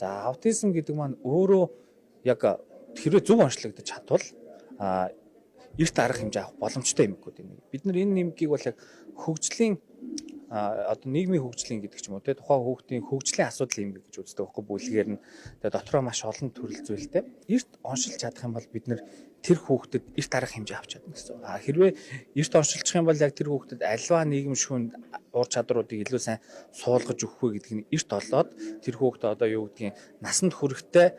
За, аутизм гэдэг маань өөрөө яг хэрвээ зөв онцлогдож чадвал эрт арга хэмжээ авах боломжтой эмгэгүүд юм. Бид нар энэ эмгэгийг бол яг хөгжлийн, одоо нийгмийн хөгжлийн гэдэг ч юм уу те, тухайн хүүхдийн хөгжлийн асуудал эмгэг гэж үздэг байхгүй, бүлгээр нь. Тэгээ дотроо маш олон төрөл зүйлтэй. Эрт оншилж чадах юм бол бид нар тэр хүүхдэд эрт арга хэмжээ авч чадна гэсэн. А хэрвээ эрт оншилчих юм бол яг тэр хүүхдэд альва нийгэм шүүнд ур чадруудыг илүү сайн суулгаж өгөх вэ гэдгийг нь эрт олоод, тэр хүүхдэд одоо юу гэдгийг насанд хүрэхтэй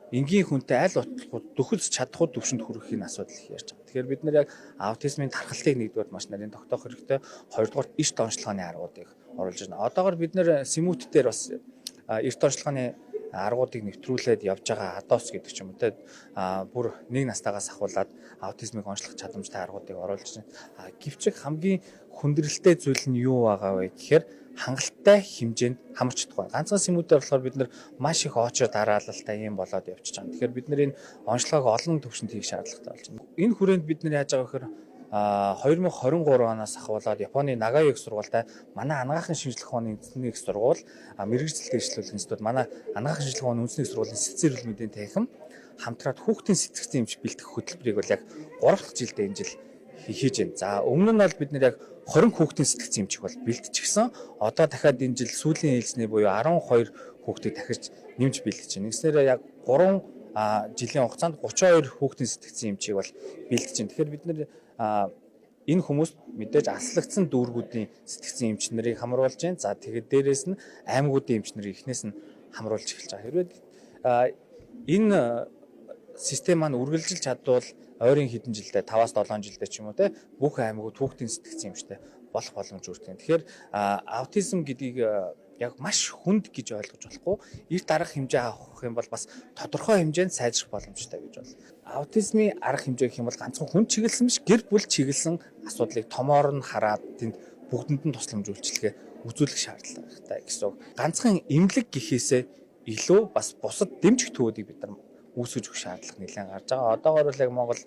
энгийн хүнтэй аль болох дөхөж чадах уу төвшөнд хүрэхийн асуудал их ярьж байгаа. Тэгэхээр бид нар яг аутизмын тархалтыг нэгдүгээр маш нарийн тогтоох хэрэгтэй. Хоёрдугаар эрт онцлогооны аргуудыг оруулж байна. Одоогор бид нар СМҮТ дээр бас эрт онцлогооны аргуудыг нэвтрүүлээд явж байгаа, ADOS гэдэг ч юм уу те, бүр нэг настайгаас ахуулаад аутизмыг онцлох чадамжтай аргуудыг оруулж байна. Гэвч хамгийн хүндрэлтэй зүйл нь юу байгаа вэ гэхээр хангалттай хэмжээнд хамарч чадахгүй. Ганцхан СМҮТээр болохоор бид нар маш их очор дараалалтай юм болоод явчихж байгаа. Тэгэхээр бид нар энэ онцлогоог олон төвшөнд хийх шаардлагатай болж байна. Энэ хүрээнд бид нар яаж байгаа гэхээр 2023 оноос ахуулаад Японы Нагая их сургуультай манай анагаахын шинжлэх ухааны үндэсний их сургууль, мэргэжил дэвшлүүлэх институт, манай анагаахын шинжлэх ухааны үндэсний их сургуулийн сэтгцийн эрүүл мэндийн танхим хамтраад хүүхдийн сэтгцэн эмч бэлтгэх хөтөлбөрийг бол яг 3 дахь жилдээ энэ жил хийж байна. За, өмнө нь бол бид нар яг 20 хүүхдийн сэтгцэн эмчийг бол бэлтчихсэн. Одоо дахиад энэ жил сүүлийн ээлжний буюу 12 хүүхдийг дахиж нэмж бэлтэж байна. Ингэснээр яг 3 жилийн хугацаанд 32 хүүхдийн сэтгцэн эмчийг бол бэлтэж байна. Тэгэхээр бид нар энэ хүмүүс мэдээж аслагдсан дүүргүүдийн сэтгцэн эмч нарыг хамруулж байна. За, тэгээд дээрэс нь аймагуудын эмч нарыг эхнээс нь хамруулж эхэлж байгаа. Хэрвээ энэ систем маань үргэлжилж чадвал ойрын хэдэн жилдээ, 5-аас 7 жилдээ ч юм уу те, бүх аймагуд хүүхдийн сэтгцэн эмчтэй болох боломж үүсдэг. Тэгэхээр аутизм гэдгийг яг маш хүнд гэж ойлгож болохгүй. Эрт арга хэмжээ авах юм бол бас тодорхой хэмжээнд сайжрах боломжтой гэж бол. Аутизмын арга хэмжээ гэх юм бол ганцхан хүн чиглэсэн биш, гэр бүл чиглэсэн асуудлыг томоор нь хараад тэнд бүгдэнд нь тусламж үйлчилгээ үзүүлэх шаардлагатай гэсэн үг. Ганцхан эмнэлэг гэхээсээ илүү бас бусад дэмжих төвүүдийг бид нар үүсгэж өгөх шаардлага нэлээд гарч байгаа. Одоогор бол яг Монгол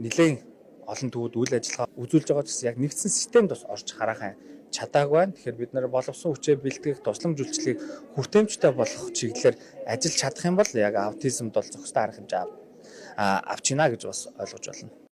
нэлээд олон төвүүд үйл ажиллагаа үзүүлж байгаа ч гэсэн яг нэгдсэн системд бас орж хараахан чадаагүй байна. Тэгэхээр бид нар боловсон хүчээ бэлтгэх, тусламж үйлчилгээг хүртээмжтэй болгох чиглэлээр ажиллаж чадах юм бол яг аутизмд бол зохистой арга хэмжээ авч байна гэж бас ойлгож байна.